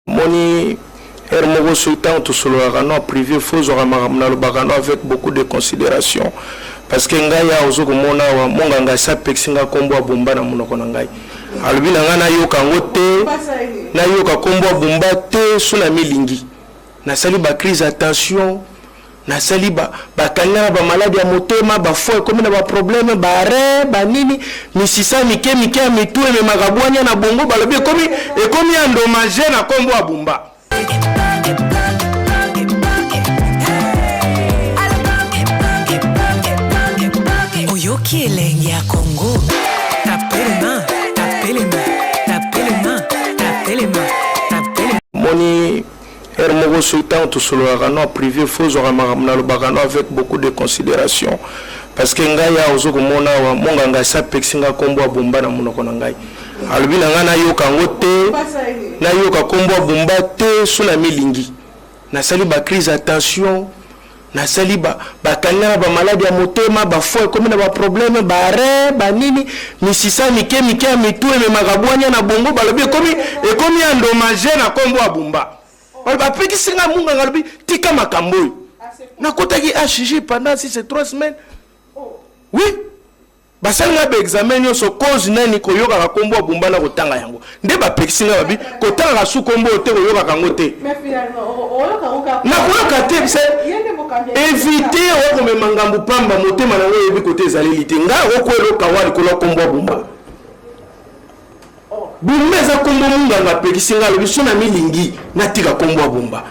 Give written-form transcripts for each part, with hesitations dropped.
Moni heure moko soki tango tosololaka no prive faut ozwaka makambo nalobaka no avec beaucoup de consideration parce que ngai awa ozo komona awa monganga asi apekisi ngai kombo ya Bumba na monoko na ngai alobi na ngai nayoka yango te nayoka kombo ya Bumba te so na milingi nasali ba crise ya tension Nasali ba bakangi nga na ba maladi ya motema, ba foie ekomi na ba problème, ba rein, ba nini, misisa mike mike ya mitu ememaka bwania na bongo, balobi ekomi ekomi endommage na kombo ya Bumba. Oyoki elengi ya Congo. Tapelema, tapelema, tapelema, tapelema, tapelema. Moni Heure moko soki tango tosololaka no prive faut ozwaka makambo nalobaka no avec beaucoup de consideration parce que ngai awa ozo komona awa monganga asi apekisi ngai kombo ya Bumba na monoko na ngai alobi na ngai nayoka yango te nayoka kombo ya Bumba te so na milingi nasali ba crise ya tension nasali ba bakangi nga na ba maladi ya motema ba foie ekomi na ba problème ba rein ba nini misisa mike mike ya mitu ememaka bwania na bongo balobi ekomi ekomi endommage na kombo ya Bumba balobi apekisi nga munganga alobi tika makambo oyo nakotaki HG pendant 6 et 3 semaines oui Basali nga ba examen nionso cause nani koyokaka kombo ya Bumba na kotanga yango nde bapekisi nga babi kotangaka su kombo oyo te koyokaka yango te nakoyoka te evite okomema ngambu pamba motema na ngo oyebi kote ezaleli te nga okwela okawa likolo ya kombo ya Bumba Bumba eza kombo munganga apekisi nga alobi so na milingi natika kombo ya Bumba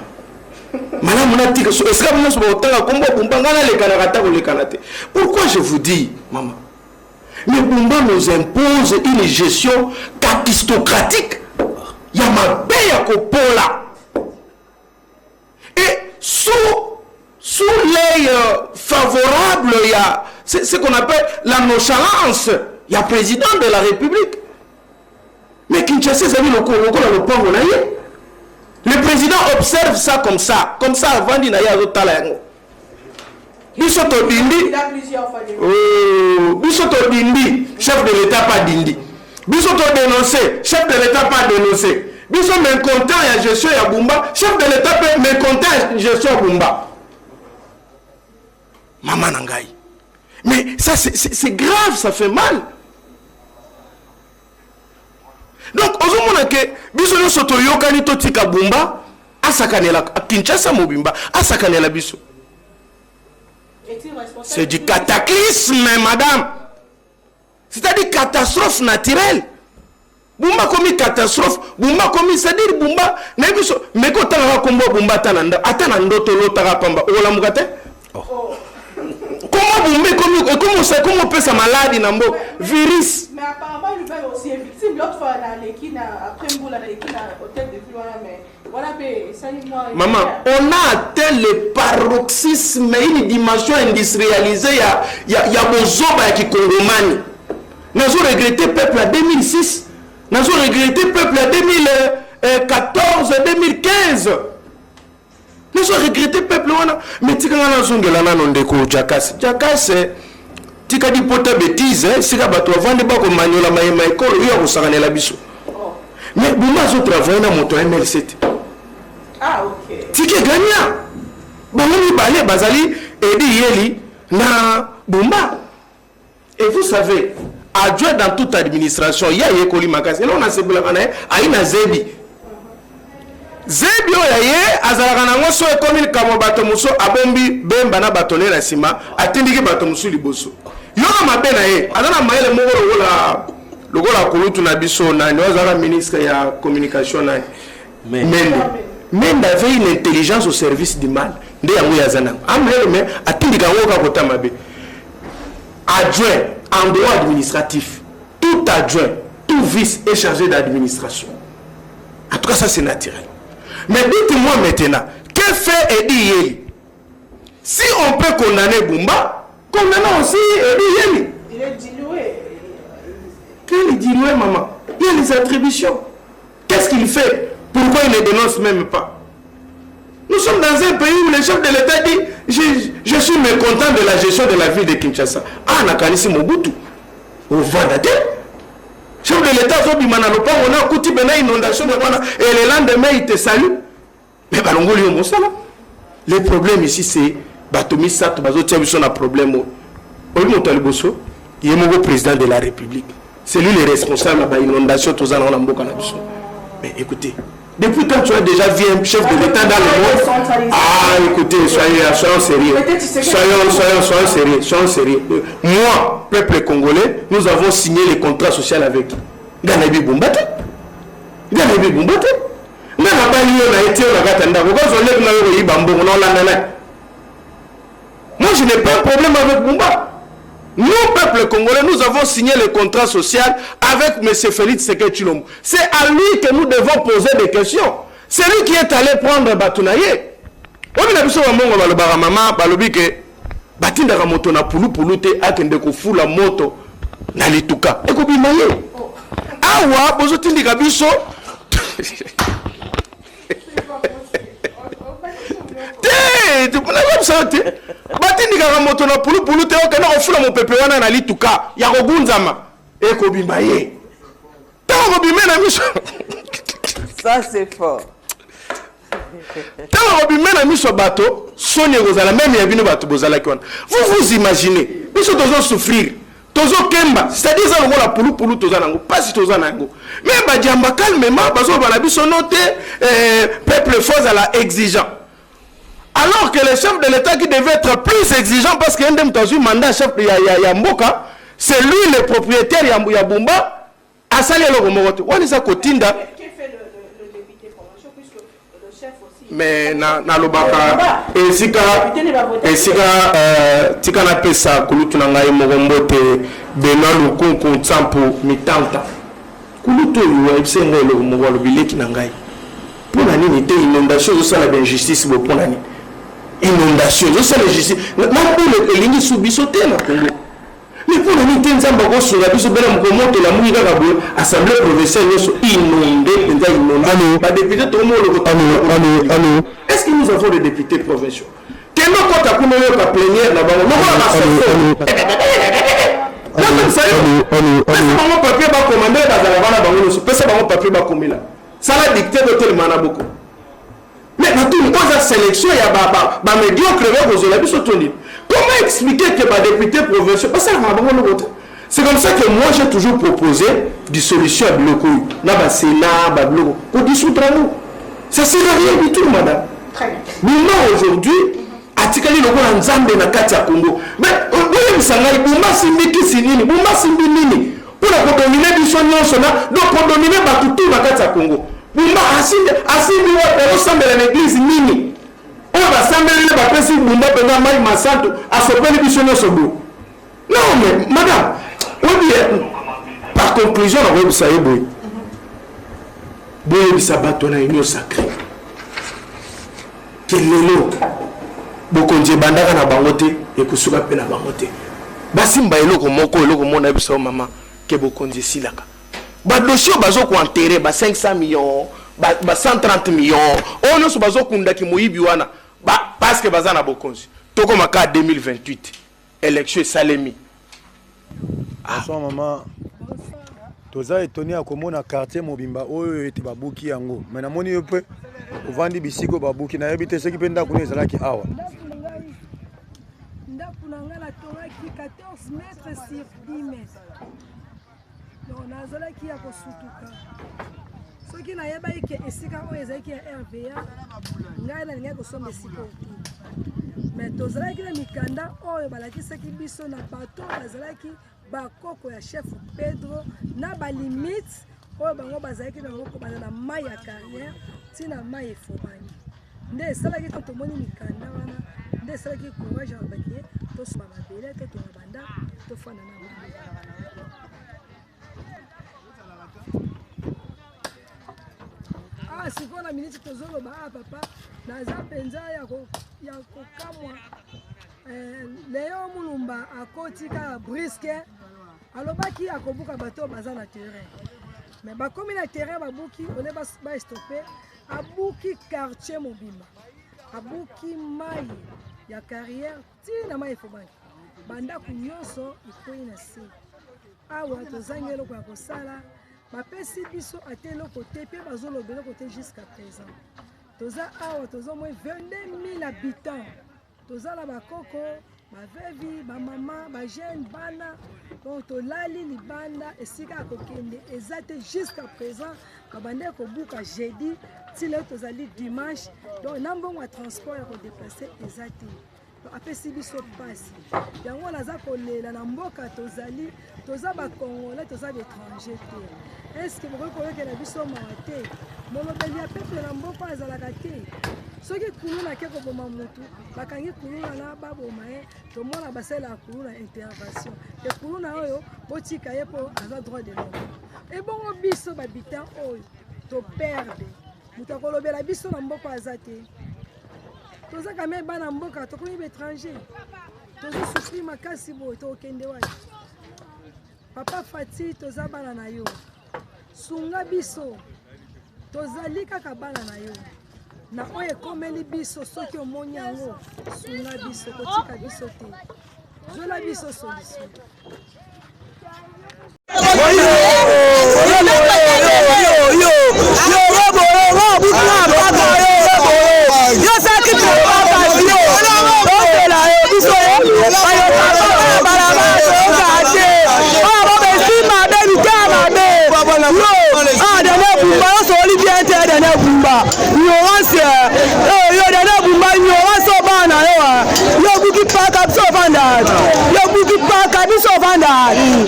malamu natika so esika nyonso bakotanga kombo ya Bumba nga nalekanaka ata kolekana te. Pourquoi je vous dis mama, mais Bumba nous impose une gestion kakistocratique ya mabe ya kopola et sous sous l'œil favorable ya ce qu'on appelle la nonchalance ya président de la République. Mais Kinshasa ezali lokola lopango na ye. Le président observe ça comme ça, comme ça avandi na ye azotala yango. Biso todindi, oh, biso todindi, chef de l'État pas dindi. Biso to dénoncer, chef de l'État pas dénoncer. Biso mécontent ya gestion ya Bumba, chef de l'État pe mécontent ya gestion ya Bumba. Maman na ngai. Mais ça c'est grave, ça fait mal. Donc ozomona ke biso nyonso toyokani totika Bumba asakanela Kinshasa mobimba asakanela biso. C'est du cataclysme, madame. C'est-à-dire catastrophe naturelle. Bumba komi catastrophe, Bumba komi, c'est-à-dire Bumba, na biso, mais ko tanga kombo Bumba ata na ata na ndoto lotaka pamba, olamuka te? Oh. Comment Bumba ekomi ekomi ekomi opesa maladi na mboka virus. Mais apparemment lui-même aussi est victime. L'autre fois na leki na après mbula na leki na hôtel de ville wana mais wana pe esali mwa Maman, on a atteint le paroxysme, une dimension industrialisée ya ya ya bozoba ya kikongomani. Nazo regretter peuple ya 2006, nazo regretter peuple ya 2014, 2015. Nazo regretter peuple wana, mais tika nga nazongela nano ndeko Jakas. Jakas tika dipota bêtise, sika bato bavandi bakomanyola mayema ekolo yo akosakanela biso. Mais Bumba azo travailler na moto ya MLC te. Ah, ok. Tike gagnant. Bango mibale bazali Edi Yeli na Bumba. Et vous savez, adjoint dans toute administration, ya yekoli makasi. Eloko nasepelaka na ye, ayi na zebi. Zebi oyo ye azalaka nango so ekomi likambo bato mosusu abombi bemba na bato ne na nsima atindiki bato mosusu liboso. Yoka mabe na ye, aza na mayele moko lokola lokola kulutu na biso nani oyo azalaka ministre ya communication nani Mende. Mende avait une intelligence au service du mal. Nde yango ye aza nango. Amulele mais atindika yango kaka kota mabe. Adjoint en droit administratif, tout adjoint, tout vice est chargé d'administration. En tout cas, ça c'est naturel. Mais dites-moi maintenant, que fait Edi Yeli? Si on peut condamner Bumba, condamnons aussi Edi Yeli. Il est dilué. Quel est dilué, maman? Il y a les attributions. Qu'est-ce qu'il fait? Pourquoi il ne dénonce même pas? Nous sommes dans un pays où le chef de l'État dit je suis mécontent de la gestion de la ville de Kinshasa. Ah, nakanisi Mobutu. Ovanda te. Chef de l'État azobima na lopango na akuti pena inondation na wana et le lendemain il te salue. Mais balongoli yo mosala. Le problème ici, c'est bato misato bazotia biso na problème oyo. Oyebi moto ya liboso, ye moko président de la République. C'est lui le responsable ya ba inondation toza nango na mboka na biso. Mais écoutez, depuis quand tu as déjà vu un chef de l'État dans le monde? Ah, écoutez, soyez, soyons sérieux. Soyons, soyons, soyons sérieux, soyons sérieux. Moi, peuple congolais, nous avons signé le contrat social avec nga nayebi Bumba te. Nga nayebi Bumba te. Nga nabali yo na ye tie na kati ya ndako. Okozwa leki na yo koyiba mbongo na olanda naye. Moi, je n'ai pas un problème avec Bumba. Nous, peuple congolais, nous avons signé le contrat social avec M. Félix Tshisekedi Tshilombo. C'est à lui que nous devons poser des questions. C'est lui qui est allé prendre bato na ye. Obi na biso bamongo balobaka mama balobi ke batindaka moto na pulupulu te akende kofula moto na lituka ekobima ye. Awa bozotindika biso te, nayebisa yo te, batindikaka moto na pulupulu te okende kofula mopepe wana na lituka ya kogunzama ekobima ye. Ntango kobime na miso. Ça, c'est fort. Ntango kobime na miso ya bato, soni ekozala même ya bino bato bozalaki wana. Vous vous imaginez, biso tozosouffrir, tozokemba, c'est-à-dire eza lokola pulupulu, toza nango mpasi, toza na yango. Mais badiamba calmement bazoloba na biso no te, peuple faut azala exigeant, alors que le chef de l'État qui devait être plus exigeant, parce que nde moto azwi mandat chef ya mboka, c'est lui le propriétaire ya Bumba, asali eloko moko te. Wana eza kotinda. Qui fait le député provincial, puisque le chef aussi. Mais nalobaka esika tika napesa kulutu na ngai moko mbote, Benoit Lukunku Nsampu Mitanta. Kulutu oyo ayebisi ngai eloko moko, alobi: "Leki na ngai, mpo na nini te inondation ezosala bainjustice bo? Mpo na nini inondation ezosala injustice na mbula elingi su biso te na Congo? Mais mpo na nini te Nzambe akosunga biso bena moko moto elamuki kaka boye, assemblée provinciale nyonso inondé mpenza, inondé, badéputé tokomoloko?" Allô, allô, allô. Est-ce que nous avons des députés provinciaux? Kende okota kuna, oyoka plénière na bango lokola basofo. Nakomisa yo, pesa bango papier bakoma ndenge bazala wana bango nyonso, pesa bango papier bakomela, sala dictée, botelema na boko. Mais batuni oyo eza sélection ya bamédiocre bakozwela biso to nini? Comment expliquer que badéputé provinciaux basalaka na bango loko te? C'est comme ça que moi, j'ai toujours proposé dissolution ya biloko oyo na basénat, babiloko kodissoudre yango, ça sert à rien du tout, madame. Très bien. Bumba aujourd'hui atikali lokola Nzambe na kati ya Congo. Mais boyebisa ngai, Bumba asimbi kisi nini? Bumba asimbi nini mpona kodominer biso nyonso na donc kodominer bato tu na kati ya Congo? Bumba asimbi wapi? Azosambela na église nini oyo basambeli nde bapesi Bumba mpenza mai masantu asopeli biso nyonso boye? Non mais madame, oyebi, par conclusion nakoyebisa ye boye: boyebisa bato na Union sacrée ke lelo bokonzi ebandaka na bango te, ekosuka mpe na bango te. Basimba eloko moko, eloko moko nayebisa yo mama, ke bokonzi esilaka. Badossier oyo bazokoenterrer, ba 500 millions, ba 130 millions oyo nyonso bazokundaki moyibi wana parce que baza na bokonzi. Tokóma ka 2028, élection esalemi. Bonsoir mama, toza étonné ya komona quartier mobimba oyo ete babuki yango, mais namoni yo mpe ovandi bisika oyo babuki. Nayebi te soki mpe ndako no ezalaki awa. Ndako na ngai natongaki 14 mètres sur 10 mètres, donc nazalaki ya kosutuka. Soki nayebaki ke esika oyo ezalaki ya RVA, ngai nalingaki kosomba esika oyo te. Mais tozalaki na mikanda oyo balakisaki biso na bato bazalaki bakoko ya chef Pedro, na balimite oyo bango bazalaki nango kobanda na mai ya carrière ntina mai efobani. Nde esalaki to tomoni mikanda wana, nde esalaki courage ya babaki ye tosomba mabele, totonga bandako, tofanda na bango. Ah, sikoyo na miniti tozoloba, ah papa, naza mpenza ya kokamwa. Leo Mulumba akoti kaka brusque, alobaki akobuka bato baza na terrain, mais bakomi na terrain, babuki ole bastopper. Abuki quartier mobimba, abuki mai ya carrière ntina mai efobaki, bandako nyonso ekwei na se. Awa tozangi eloko ya kosala. Bapesi biso ata eloko te mpe bazoloba eloko te jusqu'à présent. Toza awa toza moins 22 000 habitants. Toza na bakoko, bavevi, bamama, bajeune, bana. Donc tolali libanda esika ya kokende eza te jusqu'à présent. Babandaki kobuka jeudi ti lelo tozali dimanche. Donc na mbongo ya transport ya kodeplace eza te. Apesi biso mpasi yango naza kolela na mboka tozali, toza ba congolais, toza ba étranger te. Est-ce que bokoki koyokela biso mawa te? Molobeli ya peuple na mboka azalaka te. Soki kuluna ake koboma mutu, bakangi kuluna na baboma ye, tomona basalelaka kuluna intervention. E kuluna oyo botika ye mpo aza droit de l'homme. Ebongo biso babitan oyo to perdre, moto akolobela biso na mboka aza te. Toza quand même bana mboka, tokomi ba étranger. Tozo souffrir makasi boye, tokende wapi? Papa Fati, toza bana na yo. Sunga biso. Tozali kaka bana na yo. Na oyo ekomeli biso, soki omoni yango, sunga biso, kotika biso te. Zwela biso solution.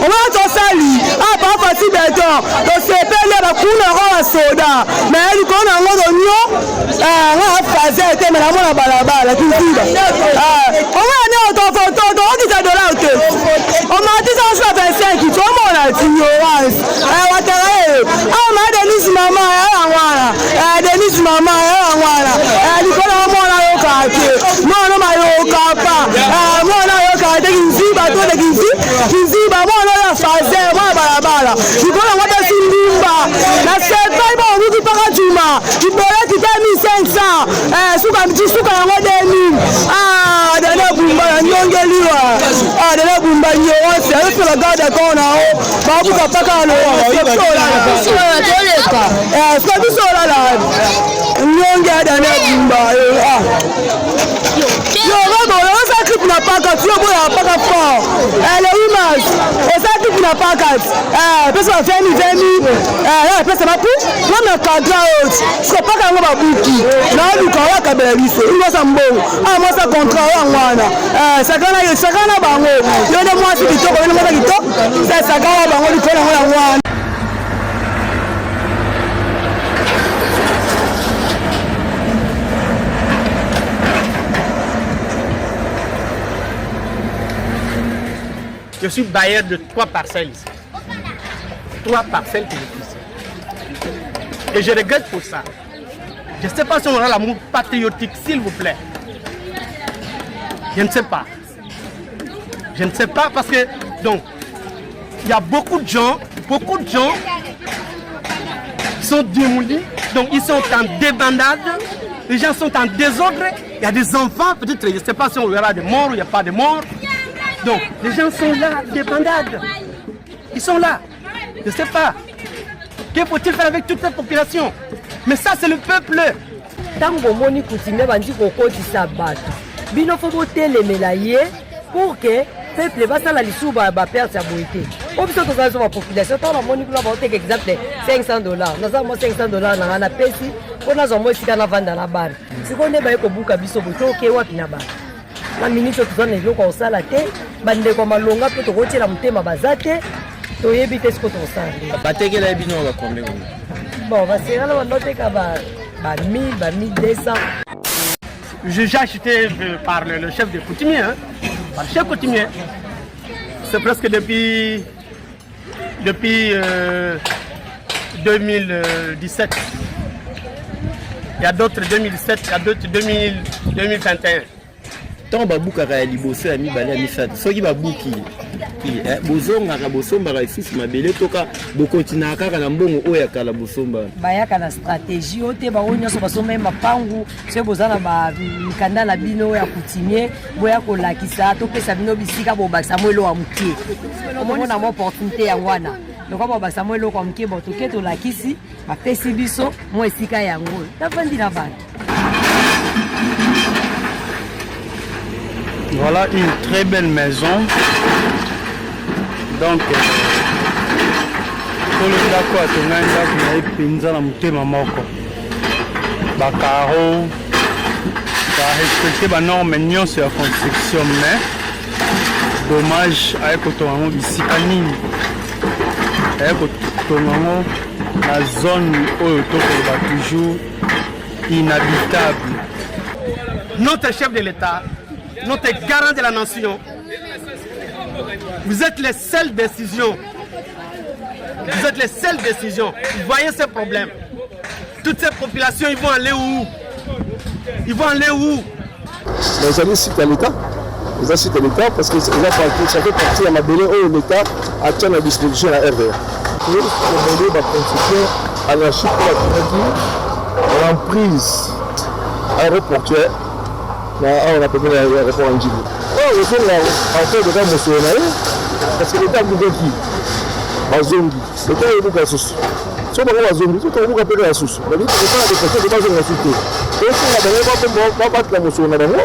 Omona tosali apa afasi beton tosepeli bakuna yango basoda me likolo na yango tonio nga afaze te me namona balabala kiziba omona nde tokokisa dollar te omatisa oso na 25 tomona ti ignorance wataka ye awa ma denise mama yango wana denise mama yango wana likolo yango mwana ayoka te mwana mayoka pa mwana ayoka te kiziba to te kiziba mwana oyo afaze mwana balabala likolo yango apesi ndimba na sepeli baobuki mpaka juma liboleki te 1500 suka suka yango 2000 dana bumba na nyongeliwa dana bumba ignorance ayosi na garde accord na o babuka mpaka alosuka biso olala nyonge ya dana bumba yo robo oza clip na paka ti oboya paka fort le 8 mars oza clip na paka pesa ba 20 20 pesa bapu na cadre oyo siko paka yango babuki naluka oyo akabela biso mwasa mbongo a mwasa contrat oyo yango wana sakana sakana bango yo nde mwasi kitoko yo nde mwasa kitoko sakana bango likolo yango yango wana. Je suis bailleur de 3 parcelles ici. 3 parcelles que je suis. Et je regrette pour ça. Je ne sais pas si on aura l'amour patriotique, s'il vous plaît. Je ne sais pas. Je ne sais pas parce que, donc, il y a beaucoup de gens, beaucoup de gens qui sont démolis, donc ils sont en débandade, les gens sont en désordre, il y a des enfants, peut-être, je ne sais pas si on verra des morts ou il n'y a pas de morts. Donc, les gens sont là, débandade. Ils sont là. Je ne sais pas. Que faut-il faire avec toute cette population? Mais ça, c'est le peuple. Tango bomoni coutumier bandi kokotisa bato, bino fo botelemela ye pour que peuple basala lisusu ba perte ya boye te. Po biso tozala biso ba population, tango namoni kuna baoteka exemple $500, naza mwa $500 na ngai napesi mpo nazwa mwa esika navanda na bana. Sikoyo nde baye kobuka biso boye, toke wapi na bana? Na minute oyo toza na eloko ya kosala te, bandeko ya malonga mpe tokotiela motema baza te, toyebi te sikoyo tokosala nde. Batekela bino ba combien combien? Bon, baserala bandoteka ba 1000, ba 1200. J'ai acheté par le chef de coutumier, hein, par le chef coutumier. C'est presque depuis 2017. Il y a d'autres 2017, il y a d'autres 2021. Tant babukaka ya liboso ya mibale ya misato, soki babuki bozongaka bosombaka lisusu mabele toka bokontinaka kaka na mbongo oyo ya kala bosomba. Bayaka na stratégie oyo te, bango nyonso basomba ye mapangu, soki boza na ba mikanda na bino ya coutumier, boya kolakisa, topesa bino bisika bobakisa mwa eloko ya moke. Omona mwa opportunité yango wana. Lokola babakisa mwa eloko ya moke, bo toke tolakisi, bapesi biso mwa esika yango, nafandi na bato. Voilà une très belle maison. Donc, kolo ndako atongai ndako na ye mpenza na motema moko, bacaro barespecte banorme nyonso ya construction, mais dommage aye kotonga yango bisika nini, aye kotonga yango na zone oyo tokoloba toujours inhabitable. Notre chef de l'État, notre garant de la nation, vous êtes les seules décisions. Vous êtes les seules décisions. Vous voyez ces problèmes. Toutes ces populations, ils vont aller où? Ils vont aller où? Mais ezali site ya l'État, eza site ya l'État parce que eza partie, ça fait partie ya mabele oyo l'État atia na disposition ya RVA. Tobele baconstruction anarchique oyo batunaki l'emprise aéroportuaire na awa na pembeni ya aéroport ya Ndjili. Oyo kozonga encore deja mosolo na ye parce que l'État abukaki bazongi, l'État ebuka lisusu soki bango bazongi, soki tokobuka mpe kaka lisusu balingi tokosala depression bazonga lisusu te, tosenga bango babatela mosolo na bango.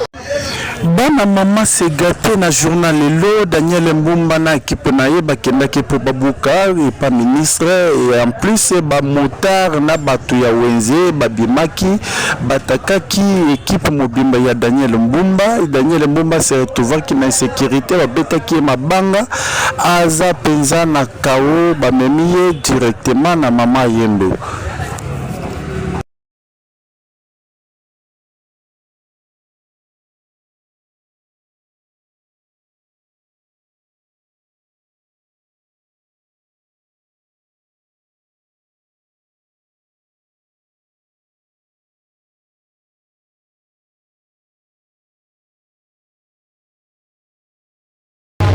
Bana mama se gâte na journal lelo. Daniel Mbumba na ekipe na ye bakendaki mpo babuka epa ministre, et en plus bamotard na bato ya wenze babimaki, batakaki ekipe mobimba ya Daniel Mbumba. Daniel Mbumba se retrouvaki na insécurité, babetaki ye mabanga, aza mpenza na kao, bamemi ye directement na mama Yembe.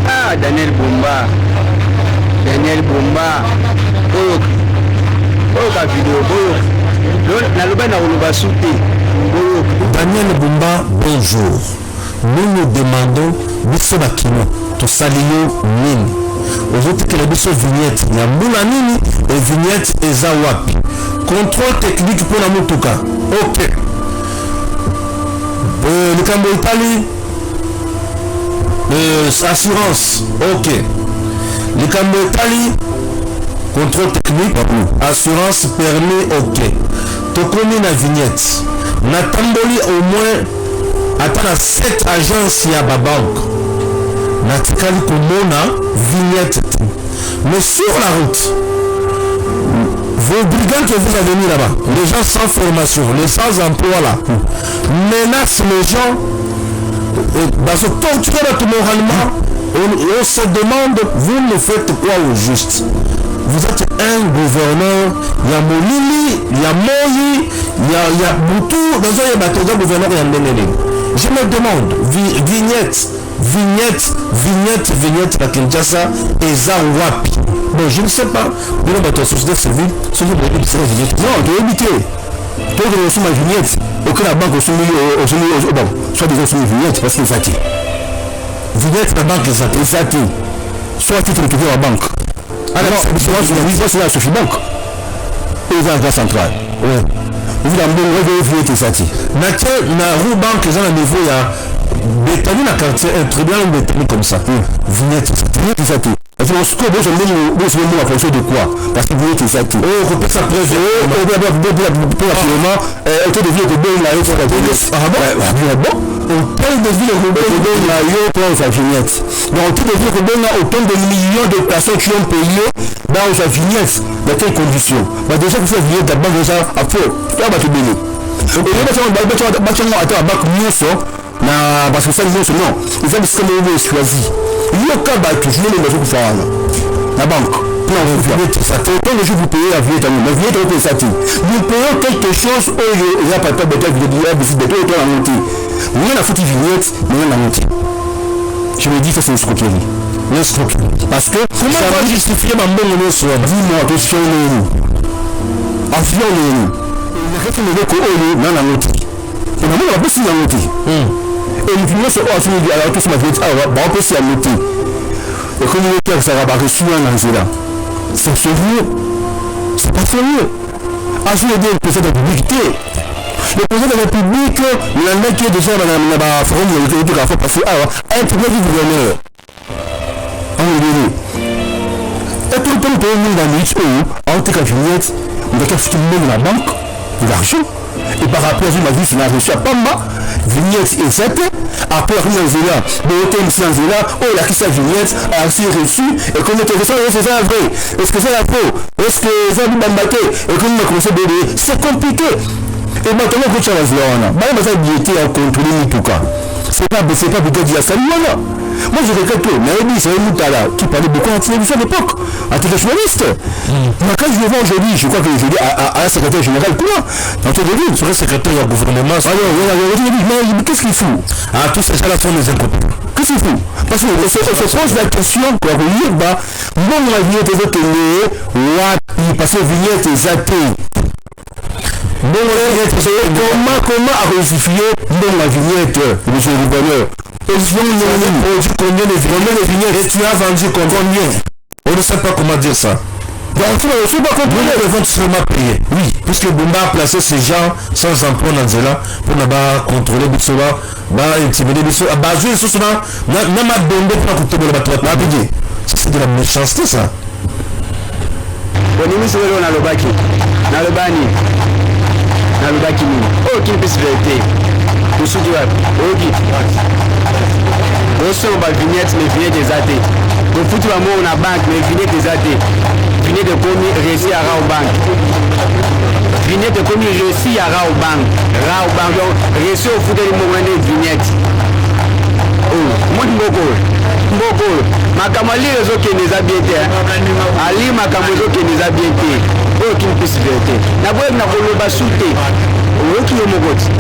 Ah, Daniel Bumba, Daniel Bumba, oyo oyo ka video oyo naloba na koloba su te oyo. Daniel Bumba, bonjour. Nous nous demandons, biso bakino tosali yo nini? Ozotikela biso vignette ya mbula nini? E vignette eza wapi? Contrôle technique mpona motuka, ok. Likambo etali assurance, ok. Likambo etali contrôle technique, assurance, permis, ok. Tokomi na vignette. Natamboli au moins ata na 7 agence ya babanque, natikali komona vignette te. Mais sur la route, vos brigands que vous avez mis là-bas, les gens sans formation, les sans emploi là, menacent les gens, bazo torturer bato moralement. On se demande, vous nous faites quoi au juste? Vous êtes un gouverneur ya molili, ya moi, ya butu, nazoyeba te oza gouverneur ya ndenge nini. Je me demande, vignette, vignette, vignette, vignette na Kinshasa eza wapi? Bon, je ne sais pas, bino bato ya société civile, soki boyebi bisika vignette. Non, toyebi te. Tokende kosomba vignette, oke na banque osombi, osombi, bon, soit disant osombi vignette parce que eza te. Vignette na banque eza te, eza te. Soit titre toke na banque. Non, na Sofi Bank. Oyo eza na place centrale. Ouais. Ovila mbongo oyo vignette eza te. Na tie na rue banque eza na niveau ya Betani na quartier 1, tribunal Betani comme ça. Vignette eza te. Vignette eza te. Parce que sikoyo bozwa mbongo, bozwa mbongo en fonction de quoi? Parce que vignette eza te. Oyo kopesa preuve. Mpona finalement hôtel de ville ekobenga yo mpona vignette. Ah bon? Ah bon? Hôtel de ville ekobenga yo mpona ozwa vignette. Donc hôtel de ville ekobenga autant de millions de personnes qui ont payé dans ozwa vignette. Dans quelles conditions? Bah déjà kosa vignette ya banque eza afo ya bato ebele. Batiango ata babanque nyonso na basosali nyonso, non, eza bisika moko boye choisi. Yoka bato journée bazokufa wana na banque autant de jours vous payez la vignette yango, mais vignette oyo eza te. Nous payons quelque chose oyo eza papa beta ya visite beto oyo yango te. Nga nafuti vignette, mais nga nango te. Je me dis, ça c'est une escroquerie, une escroquerie, parce que comment va justifier bambongo nyonso wana? Dis-moi, tofion nini, avion nini nakati eloko oyo nga nango te, namoni bapesi yango te. E motu nyonso oyo asombi atosoma vignette awa, baopesi yango te. Ekomi otiakisaka bareçu wana na nzela. C'est sérieux, c'est pas sérieux. Azo aider le président de la République te. Le président de la République nalandaki ye déjà na ba forum ya otoka fois passé awa, intégraki gouverneur ango ebele etotoli mpe mingi na minute oyo aoteka vignette, moto afuti mbongo na banque de l'argent et par rapport azwi mavisi na reçu ya pamba, vignette eza te. Après akomi na nzela, boyotemisi na nzela oyo elakisa vignette, alakisi reçu, ekomi te question: est-ce eza vrai, est ce que eza ya faux, est ce que eza bibamba te? Ekomi na commence bebe, c'est compliqué. E bato yango okotya na nzela wana, bana baza bilete ya contrôle mituka, c'est pas peut-être ya sali wana. Moi, je regrette que nayebi Israël Moutala qui parlait beaucoup en télévision à l'époque en tant que journaliste. Mais quand je le vois aujourd'hui, je crois que aujourd'hui à, un secrétaire général quoi dans de ville serait secrétaire du gouvernement. Alors, mais qu'est-ce qu'il fout? Ah, tous ces gens-là sont des incompétents. Qu'est-ce qu'il fout? Parce que on se pose la question quoi, koyeba mbongo ya vignette ezokende wapi, parce que vignette eza te. Mbongo vignette, comment akojustifie mbongo ya vignette, monsieur le gouverneur? Produit combien de vignettes et tu as vendu combien? On ne sait pas comment dire ça. Donc, tu ne pas comprendre. Nous devons tout simplement payer. Oui, puisque Bumba a placé ces gens sans emploi dans Nzela pour ne pas contrôler biso, ba intimider biso, bazui lisusu na mabende mpona kotobola bato. Bato, c'est de la méchanceté, ça. Bonimi soki eloko nalobaki, naloba nini? Nalobaki nini? Oyo kini mpesi vérité, tosuki wapi? Oyoki osomba bavignette, mais vignette eza te. Tofuti bambongo na banque, mais vignette eza te. Vignette ekomi reçu ya Rawbank, vignette ekomi reçu ya Rawbank, Rawbank. Donc reçu ofuteli mbongo na nde vignette oyo. Omoni mboka oyo, mboka oyo, makambo alire ezokende eza bien te. Ali makambo ezokende eza bien te. Oyo kini mpesi vérité, naboyebi na koloba su te. Oyoki yo moko ti.